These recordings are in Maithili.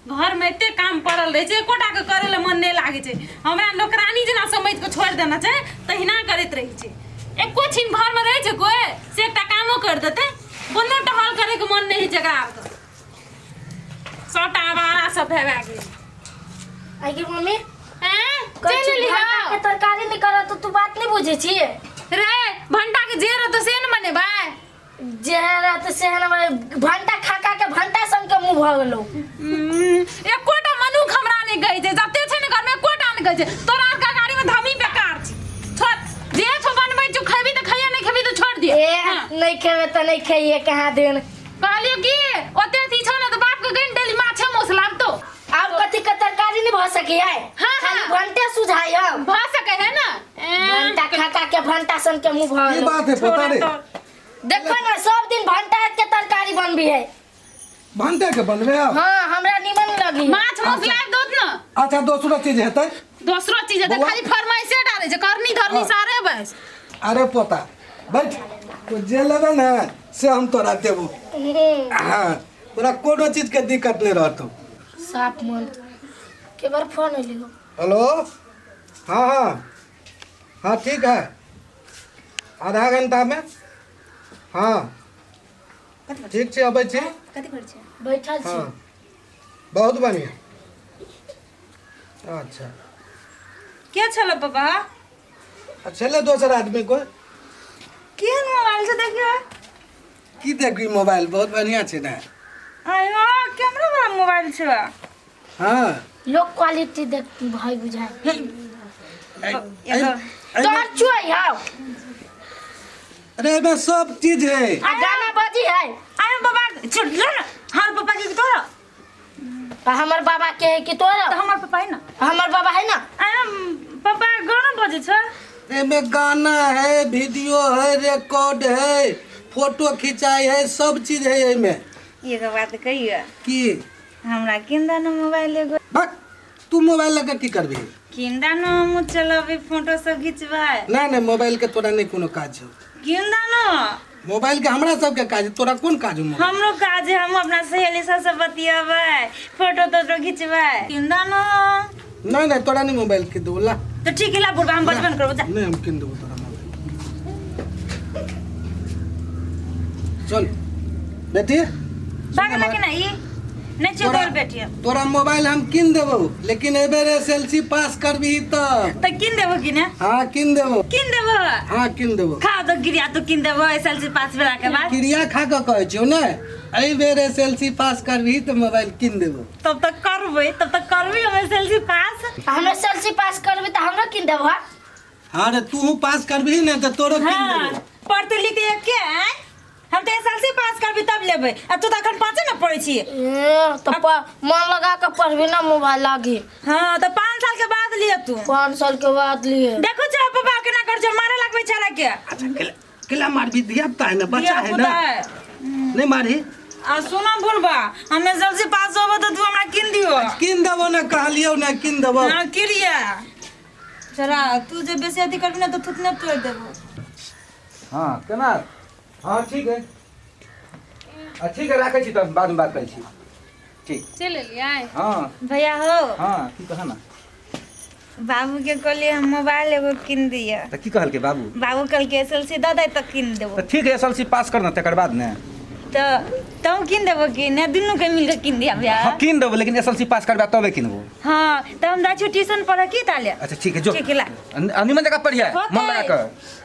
घर में एते काम पड़ल रहै छै, एकोटा के करे ले मन नहि लागै छै। हमरा नौकरानी जेना समझि के छोड़ि देने छै, तहिना करैत रहै छै। एको छिन घर में रहै छै कोइ से एकटा कामो कर देतै? कोनो टहल करे के मन नहि होइ छै एकरा आरके। सबटा आवारा सब भए भए गेल। आई के मम्मी। हैं? कहै चलि छी एली भंटा हौ? के तरकारी नहीं करत तो तू बात नहीं बुझे छी। रे, भंटा के जे रहतो से ने बनेबै। जे रहते से है ना, भंटा खा खा के भंटा सन के मुंह भऽ गेलो। एकोटा मनुख हमरा नहि कहै छै, जते छै ने घरमे एकोटा नहि कहै छै। तोरा आरके गाड़ी में धमी बेकार छै। छोड़, जे छौ बनबै छौ, खेबी तऽ खैया, नहि खेबी तऽ छोड़ दिए। ए। हाँ। नहीं खेबे तऽ नहीं खाइए कहाँ दिन। कहलियो कि ओते अथी छौ ने तऽ बाप के गनि डेली माछे मौस लाबतो। आब कथी के तरकारी नहीं भऽ सकी है? हाँ, खाली हाँ। भंटे सुझाई हम। भऽ सकै है ना। ए, भंटा खा खा के भंटा सन के मुंह भऽ की गेलो। बात है पोता रे? देखो ना, सब दिन भंटा के तरकारी बनबी है। भंटे के बनबे अब? हाँ, हमरा निमन लगी। माछ मौस लाबि दोत ना। अच्छा, दोसरो चीज हेतै? दोसरो चीज हेतै। बौआ। खाली फरमाइशे डालै छै, करनी धरनी हाँ। सारे बस। अरे पोता, बैठ। तो जे लेबे ने से हम तोरा देबो। हाँ, तोरा कोनो चीज के दिक्कत नहीं रहतो। साफ मन के बार फोन एली हो। हेलो, हाँ हाँ हाँ, ठीक है, आधा घंटा में। हाँ, ठीक छै, अबै छी। कथी करै छै? बैठल छी। हाँ, बहुत बढ़िया, अच्छा। के छल पापा? छलै दोसर आदमी कोइ। केहन मोबाइल छै देखियो। की देखी? मोबाइल बहुत बढ़िया छै ने। आयो, कैमरा वाला मोबाइल छै। हाँ। लोग क्वालिटी देख भाई बुझाय। एगो तोर चुई हाउ। अरे, एहिमे सब चीज है। आ गाना बजी है। आयो बाबा, छोड़ लो ना। हर पापा के तोरा। आ हमर बाबा के है कि तोरा? तो हमर पापा है ना। हमर बाबा है ना। आयो पापा, गाना बजे छै। एहिमे गाना है, वीडियो है, रिकॉर्ड है, फोटो खिंचाई है, सब चीज है एहिमे। एगो बात कहियो? की? हमरा किन दे ना मोबाइल एगो। बक, तू मोबाइल लगा की करबी? किन दे ना, हम चलाबे, फोटो सब घिचबै। नहीं नहीं, मोबाइल के तोरा नहीं कोनो काज छौ। किन दे ना। मोबाइल के हमरा सबके काज है, तोरा कोन काज हो मोबाइल? हमरो काज है, हम अपना सहेली सब से बतियाबै, फोटो तोटो घिचबै। किन दे ना। नहीं नहीं, तोरा नहीं मोबाइल के देबो, ला। तो ठीक है, ला बुढ़बा, हम बचपन करबो, जा। नहीं, हम किन देबो तोरा मोबाइल। चल बेटी। भागल कि ना ई नहीं छे तोर बेटी। तोरा मोबाइल हम किन देबो, लेकिन एहि बेर एसएलसी पास करबही तब। तो किन देबो कि ना? हाँ, किन देबो। किन देबो? हाँ, किन देबो। खा तो क्रिया, तो किन देबो एसएलसी पास भेला के बाद। क्रिया खा के कहै छियौ ने, एहि बेर एसएलसी पास करबही तऽ मोबाइल किन देबो। तब तक करबै, तब तक करबै हम एसएलसी पास। हम एसएलसी पास करबै तऽ हमरो किन देबो? हाँ रे, तू पास करबही ने तऽ तोरो किन हाँ देबो। पढ़ते लिखते एके आँय? हम तऽ एसएलसी पास करबी तब लेबै, आ तू तऽ अखन पाँचे ने पढ़ै छी। ए, तऽ मन लगा के पढ़बी ना, मोबाइल लागी। हाँ, तऽ 5 साल के बाद लिअ तू। 5 साल के बाद लिए। देखो छौ पापा केना कर छौ, मारे लगबै छड़ा के। अच्छा, केला केला मारबी? धिया पुता है ना, बच्चा है धिया-पुता ना। है। नहीं मारही। आ सुनो भूलबा, हम एसएलसी पास होबो तऽ तू हमरा किन दियो। किन देबो ने, कहलियौ ने, किन देबो। ना किरिया चला, तू जे बेसी अथी करबी ना तऽ थुतने तोड़ि देबो। हाँ, केना? हाँ, ठीक है। आ, ठीक है, राखै छी तऽ बादमे बात करै छी। ठीक। चलि एलियै? हाँ। भैया हो। हाँ, की कह ना। बाबू के कहलिए हम मोबाइल एगो किन दिअ। तऽ की कहलकै बाबू? बाबू कहलकै एसएलसी दऽ दे तऽ किन देबो। तऽ ठीक है, एस एल सी पास कर ना, तकर बाद ने। तऽ तहूँ किन देबो कि नहि? दुनू के मिल के किन दिया भैया। हाँ, किन देबो, लेकिन एस एल सी पास करबा तबे किनबो। हाँ, तऽ हम जाइ छियौ ट्यूशन पढ़ऽ की ताले। अच्छा, ठीक है, जो। ठीक है, ला। निमन जगह पढ़िया, मन लगा होतै। कऽ।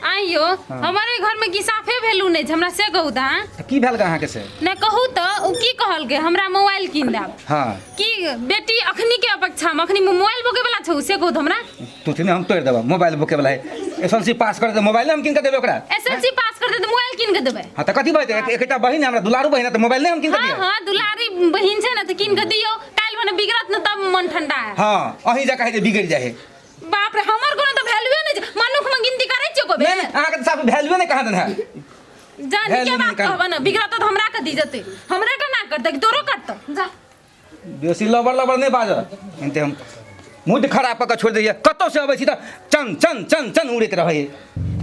आइयो हमारे घर में की साफे वैल्यू नहीं छै हमरा, से कहू तऽ? हाँ? तऽ की भेल अहाँके से? नहि, कहू तऽ, ओ की कहलकै, हमरा मोबाइल कीन देब। हाँ। की बेटी अखनी के अपेक्षा में अखनी मोबाइल बोके वाला छौ, से कहू तऽ हमरा? तू ने हम तोड़ि देबऽ, मोबाइल बुके वाला है। एस एल सी पास कर दे, मोबाइल हम कीन के देबै ओकरा। एसएलसी पास कर दे तऽ मोबाइल कीन के देबै? हाँ, तऽ कथी बजतै? एकटा बहिन है हमरा, दुलारू बहिन है, तऽ मोबाइल नहि हम कीन के हाँ। दिअ? हाँ, दुलारी बहिन छै ने तऽ कीन के दियौ। काल्हि भने बिगड़त ने तब मन ठंडा है। हाँ, अहीं जा कहै जे बिगड़ि जाइ है। बाप रे, हमर कोनो तऽ वैल्यूए नहि छै। मनुख में गिनती करै छियौ को? नहीं नहीं, अहाँके तऽ साफ वैल्यूए नहि कहाँ देन है। जा, नीके value बात नहि कहाँ। कहबऽ ने, बिगड़त तऽ हमरा के दी जेतै, हमरे के ना करतै कि तोरो करतौ? जा। बेसी लबर लबर नहि बाजऽ, एनते हम मूड खराब कऽ के छोड़ि दैए। कतौ से अबै छी तऽ चन चन चन चन उड़ैत रहै।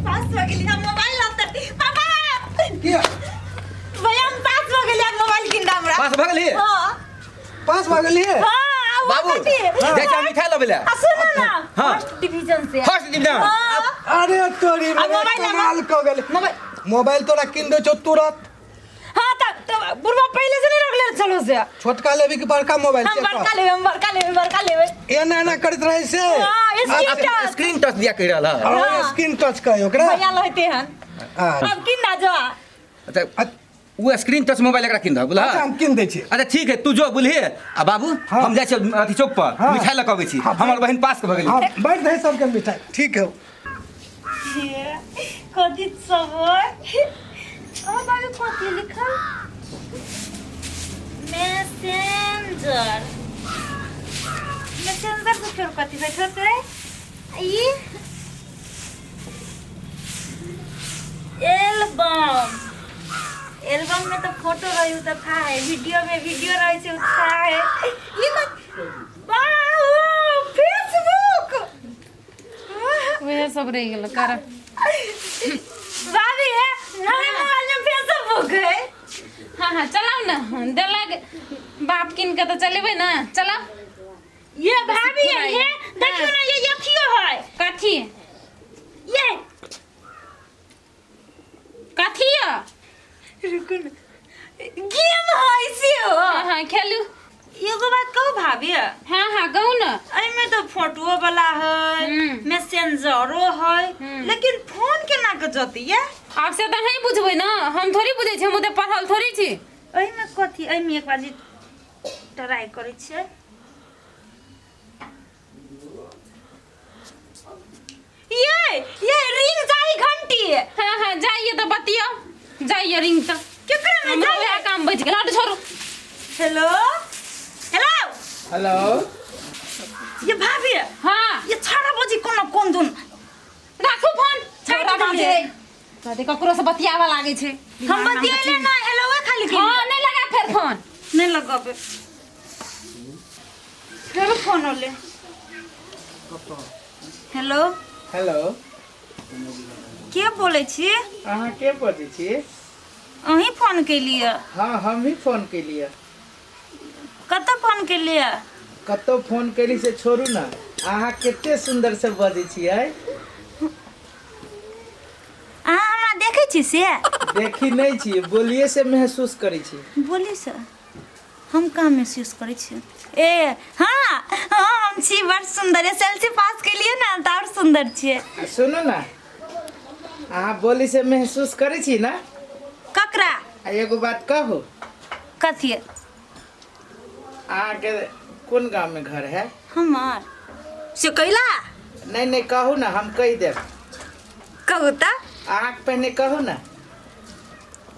पास हो गेली हम, मोबाइल लाते पापा। किया? भैया, हम पास हो गेली, मोबाइल किन दे हमरा। पास भऽ गेली? हाँ। पास भऽ गेलियै। हाँ, आ बाबू कथी? जाइ छी हम मिठाई लबै लए। आ सुनू ना, हाँ। फर्स्ट डिवीजन से। First division. हाँ। अरे तोरी आ मोबाइल लाबा। कमाल कऽ गेलै। मोबाइल। मोबाइल तोरा कीन दै छौ तुरंत। हाँ त बुढ़वा पहिले से नहीं रखले चलो से। छोटका लेबी कि बड़का मोबाइल? हम से बड़का कह। लेबै, हम बड़का लेबै, बड़का लेबै। एना एना करैत रहै से। हाँ, स्क्रीन टच। स्क्रीन टच दिया कहि रहल है। और स्क्रीन टच कहे ओकरा। भैया लहते हन। हाँ। अब किन ना जो। अच्छा वो स्क्रीन टच मोबाइल एकरा किन दह बुझल। अच्छा हम किन दै छी। अच्छा ठीक है, तू जो बुझलिए। आ बाबू हाँ। हम जाइ छी अथी चौक पर हाँ। मिठाई लऽ कऽ अबै छी। हाँ। हमर बहिन पास के भऽ गेली। हाँ बैठ दे सबके मिठाई। ठीक है। कथी सब ओ बाबू कथी लिखल? मैसेंजर। मैसेंजर से फेर कथी बैठल छै? ई एल्बम। एल्बम में तो फोटो रही तो था है, वीडियो में वीडियो रही से था है। ई वाह फेसबुक। वएह सब रहि गेल कर। भाभी है हमरे मोबाइल में फेसबुक है। हाँ हाँ चलाउ ना, देलक बाप कीन के तऽ चलेबै ना, चलाउ। ये भाभी है, ये देखियो ना ये अथियो है। कथी? ये कथी है? रुकू ना, गेम है से हो। हाँ हाँ खेलू। एगो बात कहू भाभी? हाँ हाँ कहू ना। एहिमे तो फोटो वाला है, मैसेंजरो है, लेकिन फोन केना के जतिया? आब से तऽ अहीं बुझबै ना, हम थोड़ी बुझै छी, हम ओते पढ़ल थोड़ी छी। एहिमे कथी? एहिमे एक बार ट्राई करै छियै। ये रिंग जाई घंटी। हाँ हाँ जाइए तो बतियो, जाइए रिंग तो। केकरा में हमरो जाइए? वएह काम बचि गेल। हट छोड़ू। Hello hello hello. ये भाभी। हाँ। ये छाड़ा बजी कोनो कोन धुन। राखू फोन। छाड़ा बाजे। तऽ ककरो से बतियाबऽ लागै छै। हम बतियेले ना, हेलो खाली के। हाँ नहीं लगा फेर फोन। नहीं लगाबे। फेर फोन होले। Hello hello. के बोलै छी? अहाँ के बजै छी? अहीं फोन केलियै? हाँ हम ही फोन केलियै। कतऽ फोन केलियै? कतौ फोन केली से छोड़ू ना, अहाँ कते सुंदर से बजै छियै। अहाँ हमरा देखै छी से? देखी नहीं छी, बोलिए से महसूस करै छी। बोली से हम कहाँ महसूस करै छी? ए हाँ हाँ हम छी बड़ सुंदर। एस एल सी पास केलियै ना तऽ आओर सुंदर छियै। सुनू ना, अहाँ बोली से महसूस करै छी ना? ककरा? आ एगो बात कहू। कथी? अहाँके कोन गाँव में घर है? हमर से कैला? नहीं नहीं कहू ना, हम कहि देब। कहू तऽ। अहाँके पहिने कहू ना।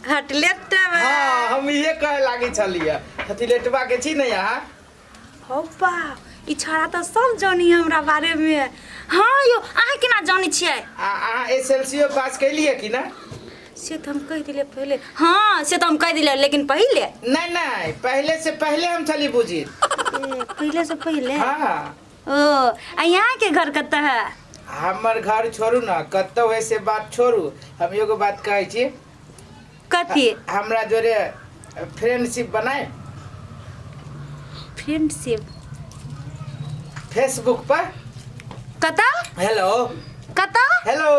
हटलेटवा। हाँ हम इहे कहे लागे छलियै, हथिलेटवा के छी ने अहाँ? हो बा, ई छौड़ा तऽ सब जानी हमरा बारे में। हाँ यो अहाँ केना जानै छियै? आ अहाँ एस एल सी ओ पास केलियै कि ना? से तऽ हम कहि दिलियै पहिले। हाँ से तऽ हम कहि दिलियै, लेकिन पहिले नहीं नहीं, पहले से पहले हम छली बुझी। पहले से पहले? हाँ। ओ आ यहाँ के घर कतऽ है? हमर घर छोड़ू ना, कतौ है से बात छोड़ू, हम एगो बात कहै छी। कथी? हमरा जोरे फ्रेंडशिप बनाए। फ्रेंडशिप? फेसबुक पर। कतऽ? हेलो। कतऽ? हेलो।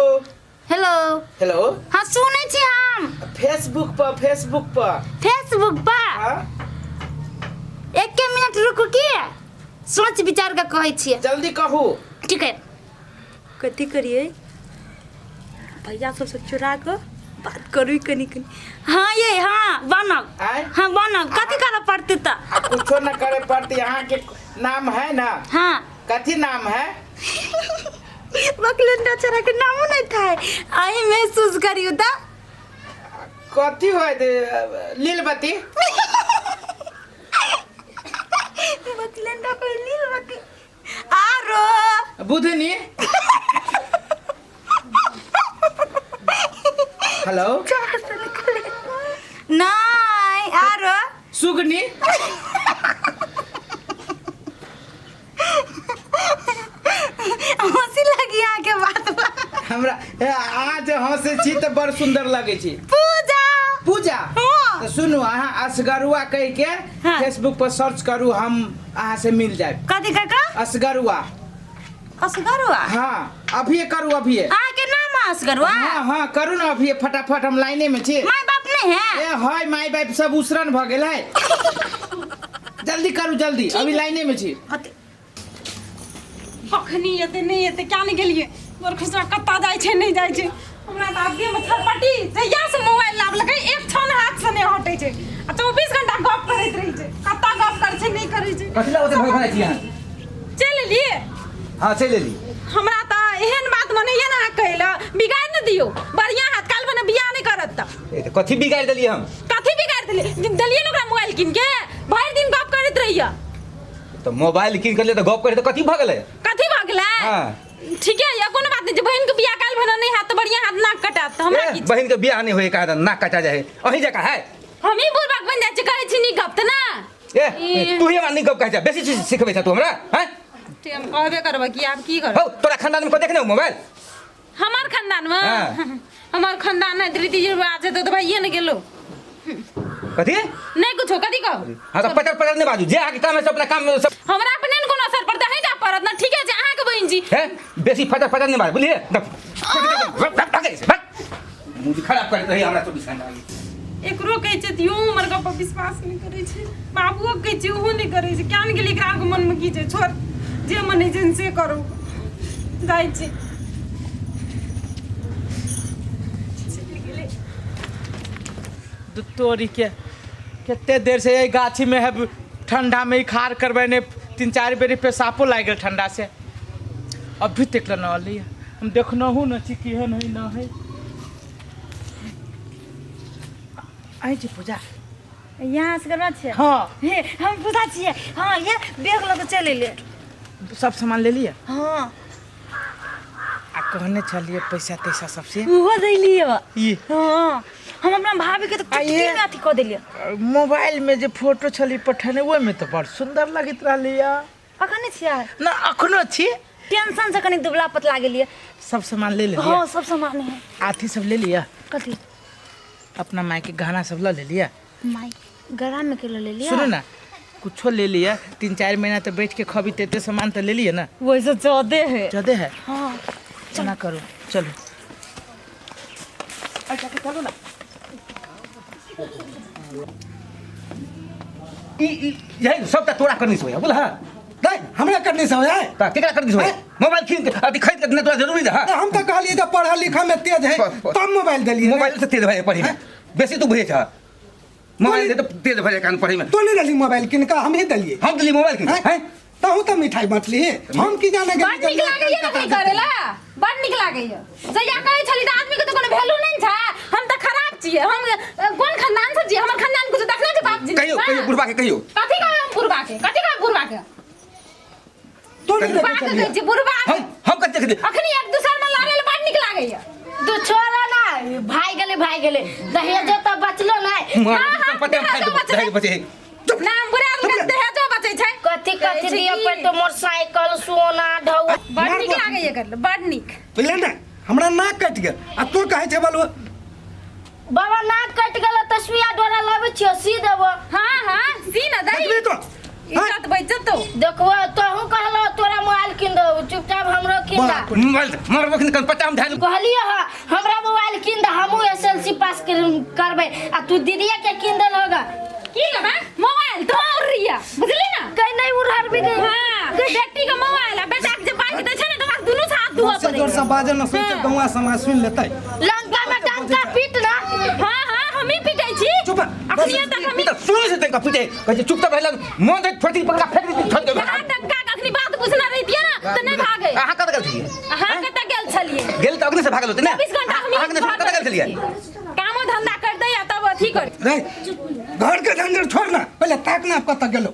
हेलो। हेलो। हाँ सुनै छी हम। फेसबुक पर, फेसबुक पर। फेसबुक पर? हाँ। एक मिनट रुकू की सोच विचार के कहै छियै। जल्दी कहू। ठीक है। कथी करिए? भैया सबसे चुरा के बात करू कनी कनी। हाँ ये हाँ बनब। आय? हाँ बनब। कथी करे पड़ते त? आ कुछो न करे पड़ते। अहाँ के नाम है ना? हाँ। कथी नाम है? बकलेंडा छोरा के नामो नहीं था। आई महसूस करियो त। कथी होय लीलबती? बकलेंडा कोई लीलबती आरो बुधनी। हेलो। नहीं आरो सुगनी। हंसी लगी यहाँ के बात पर। हमरा अहाँ जे हंसै छी तऽ बड़ सुंदर लगै छी। पूजा। पूजा? हाँ। हां तो सुनू अहाँ असगरुआ कह के हाँ। फेसबुक पर सर्च करू, हम अहाँ से मिल जाए। कथी काका? असगरुआ। असगरुआ? हाँ अभी करू, अभी। अहाँ के नाम है असगरुआ? हाँ हाँ करू ना अभी फटाफट, हम लाइने में छी। माय बाप नहीं है? ए है माय बाप सब उसरन भ गेल है। जल्दी करू जल्दी, अभी लाइने में छी। कखनी एते नहीं एते क्या नहीं गेलिए बरखुसरा कत्ता जाइ छै नहीं जाइ छै। हमरा तऽ आगे में थरपटी जहिया से मोबाइल लाबलकै एक क्षण हाथ से नहीं हटै छै आ 24 घंटा गप करैत रहै छै। कत्ता गप करै छै नहीं करै छै। कथी ला ओते भय भय छी अहाँ? चलि एलियै? हाँ चलि एली। हमरा तऽ एहन बात मनैये ने अहाँ कहै लए, बिगाड़ि ने दियौ। बढ़िया हाथ काल्हि भने बियाह नहीं करत तऽ। ए तऽ कथी बिगाड़ि देलियै हम? कथी बिगाड़ि देलियै? देलियै ने ओकरा मोबाइल कीन के, भरि दिन गप करैत रहैया। तऽ मोबाइल कीन के लिए तऽ गप करै तऽ कथी भऽ गेलै? कथी भऽ गेलै? हाँ। ठीके है, कोनो बात नहीं, बहन के बियाह काल्हि भने नहीं हाथ तऽ बढ़िया हाथ नाक कटात तऽ हमरा की? बहन के बियाह नहीं होय कहा नाक कटा जाए, अहीं जकाँ है। हम ही बुढ़बा बन जाइ छी, कहै छी नीक गप तऽ ना। ए तू ही हमरा नीक गप कहै छ, बेसी चीज सिखबै छ तू हमरा? हैं? ठीक हम कहबे करबै कि आब की करबै। हौ तोरा खानदान में को देखने हो मोबाइल? हमार खानदान में? हाँ। हमार खानदान है रीति रिवाज है तो भाइये ने गेलो। कथी? नहीं कुछो, कथी कहब? हाँ तो पटर पटर नहीं बाजू, जे अहाँके काम है से अपना काम में सब। हमरा अपने ने कोनो असर पड़तै, है जा पड़त ना, ठीक है जे अहाँके बहिन जी। हैं? बेसी फटर फटर नहीं बाजू, बुझलियै? मुँह खराब करैत रही हमरा 24 घंटा। एकरो कहै छै तऽ हमर गप पर विश्वास नहीं करै छै, बाबुओ कहै छै ओहो नहीं करै छै। क्या ने गेलियै एकरा आरके मनमे की छै, छोड़ जे मन होइ छै से करू। जाइ छी। तोरी के कते देर से यही गाछी में है, ठंडा में खार करबै ने, 3-4 बेरी पेशाबो लागि गेल ठंडा से। अभी तक न अली, हम देखनहु न छी केहन है न है। आई छी पूजा यहाँ असगरुआ छियै? हाँ। हे हम पूजा छियै। हाँ ये बैग लऽ के चलि एलियै। सब सामान ले लियै? हाँ। आ कहने छलियै पैसा तैसा सबसे? ओहो देलियै। ई? हाँ हम अपना भाभी के तऽ चुटकी में अथी कऽ देलियै। मोबाइल में जे फोटो छली पठेने ओहिमे तऽ बड़ सुंदर लगैत रहली। अखन नहि छियै? ना अखनो छी। टेंशन से कनी दुबला पतला गेलियै। सब सामान ले लेलियै? हाँ सब सामान है। अथी सब ले लियै? कथी? अपना माय के गहना सब ल लेलियै? माय गहना में के ल लेलियै? सुनू ना कुछो ले लियै, 3-4 महीना तो बैठ के खबी तेते सामान तो ले लियै ना। वैसे ज्यादे है। ज्यादे है? हाँ। चना करू चलू। अच्छा चलू ना। यही सब तोरा करनी से होया बोल। नहीं हमरा करनी से होया। त केकरा करनी से होया? मोबाइल कीन के अथी खरीद के तोरा जरूरी है। हम तो कहलिए जे पढ़ा लिखा में तेज है तब मोबाइल देलिए। मोबाइल से तेज भए पढ़ी में बेसी तू बुझै छ। मोबाइल दे तो तेज भए कान पढ़ी में। तो नहीं रहली मोबाइल किन का, हम ही देलिए। हम देलिए मोबाइल किन हैं? तहु त मिठाई बांटली, हम की जाने बड़ नीक लागैया नौकरी करेला, बड़ नीक लागैया। जहिया कहै छली त आदमी के त कोनो वैल्यू नहीं छै, हम त खराब छियै, हम कोन खानदान से छियै, हमर खानदान कुछ देखने छै बाप जी। कहियो कहियो बुढ़बा के कहियो। कथी कहबै हम बुढ़बा के? कथी कहबै बुढ़बा के? तो नहीं बुढ़बा के कहै छी बुढ़बा। हम कथी देखली? अखनी एक दूसर में लड़े ले बड़ नीक लागैया। तू छोड़ा ना, भाई गेले भाई गेले, दहेजो त बचलो नहीं। हां पता है बचे नाम बुरा दहेजो बचै छै। कथी कथी दिया पर तो मोटरसाइकिल सोना ढौआ। बड़ नीक लागैया करले, बड़ नीक। बुझले ना हमरा नाक कटि गेल आ तू कहै छै बलुआ। बाबा नाक कटि गेल त सुइया डोरा लाबै छियो सी देबो। हां हां सी न दई। कटबे तो इज्जत बचि जेतौ। देखबो तोहू कहलो तोरा मोबाइल किन दो, चुपचाप हमरो किन दा। मोबाइल मरबो कन पता हम ध्यान कहलियो ह हमरा मोबाइल किन दा, हमहू एसएलसी पास करबै आ तू दीदीया के किन देल होगा। की लेबै मोबाइल तो उड़िया बुझली ना कहीं नहीं उड़ार भी गई। हां बेटी के मोबाइल आ बेटा के जे बाइक दै छै ने त दुनू से हाथ धोअ पड़ै। जोर से बाजे न सुन गौवा समाज सुन लेतै। लंका में डंका पीट ना। हां हां हम ही पीटै छी। चुप अखनी तक हम सुन से तंका पीटै कहै चुप त रहल मन दे फटी पकड़ा फेंक दी छोड़ दे। डंका के अखनी बात बुझना रहितियै ना त नहीं भागे। अहाँ कत गेल छलियै? अहाँ कत गेल छलियै? गेल त अग्नि से भागल होतै ना। 24 घंटा हम अग्नि से कत गेल छलियै? कामो धंधा कर दे या तब अथी कर। रे घर के झंझट छोड़ ना, पहले ताक ना कत गेलो।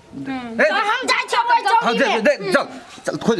हम जाइ छौ चल चल खोज।